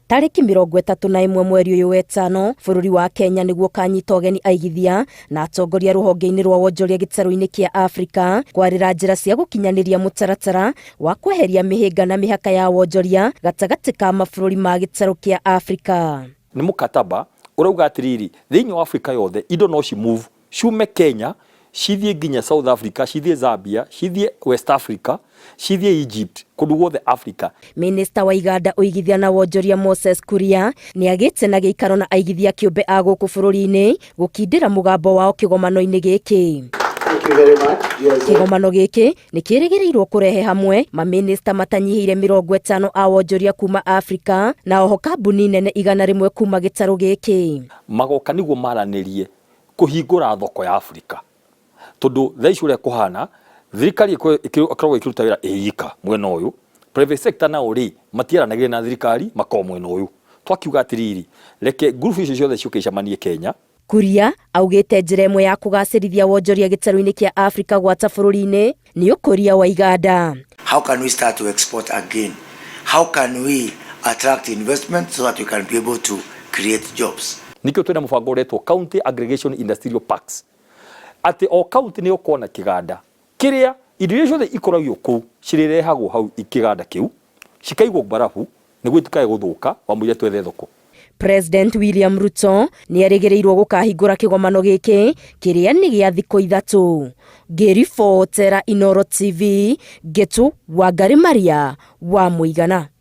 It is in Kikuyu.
Tarĩki 31 mweri ũyũ wetano, bũrũri wa Kenya nĩguo ũkanyita ũgeni aigithia na atongoria rũhonge-inĩ rwa wonjoria gĩtarũ-inĩ kĩa Afrika kwarĩra njĩra cia gũkinyanĩria mũtaratara wa kweheria mĩhĩnga na mĩhaka ya wonjoria gatagatĩ ka mabũrũri ma gĩtarũ kĩa Afrika. Nĩ mũkataba ũrauga atĩrĩrĩ, thĩinĩ wa Afrika yothe indo no ci move ciume Kenya cithiĩ nginya South Africa, cithiĩ Zambia, cithiĩ West Africa, cithiĩ Egypt, kũndũ guothe Africa. Minista wa iganda ũigithia na wonjoria Moses Kuria nĩagĩte na gĩikaro na aigithia kĩũmbe a gũkũ bũrũri-inĩ gũkindĩra mũgambo wao kĩgomano-inĩ gĩkĩ. Thank you very much, GIZ. Kĩgomano gĩkĩ nĩ kĩrĩgĩrĩirwo kũrehe hamwe mamĩnĩsta matanyihĩire 50 a wonjoria kuma Afrika na oho kambuni nene 100 kuma gĩtarũ gĩkĩ. Magoka nĩguo maranĩrie kũhingũra thoko ya Afrika tondũ thaa ici ũrĩa kũhana thirikari ĩkoragwo ĩkĩruta wĩra ĩ ika mwena ũyũ, private sector nao rĩ matiaranagĩria na thirikari makoragwo mwena ũyũ. Twakiuga atĩrĩrĩ, reke ngurubu icio ciothe ciũke icemanie Kenya. Kuria augĩte njĩra ĩmwe ya kũgacĩrithia wonjoria gĩtarũ-inĩ kĩa Afrika gwata bũrũri-inĩ nĩ ũkũria wa iganda. How can we start to export again? How can we attract investment so that we can be able to create jobs? Nĩkĩo twĩna mũbango ũretwo County Aggregation Industrial Parks, atĩ o county nĩ ũkorwo na kĩganda kĩrĩa indo iria ciothe ikoragio kũu cirĩrehagwo hau kĩganda kĩu, cikaigwo mbarabu nĩguo itikae gũthũka wamũira twethe thoko. President William Ruto nĩ erĩgĩrĩirwo gũkahingũra kĩgomano gĩkĩ kĩrĩa nĩ gĩa thikũ ithatũ. Ngĩribotera Inooro TV, Ngĩtũ Wangari Maria wa Mũigana.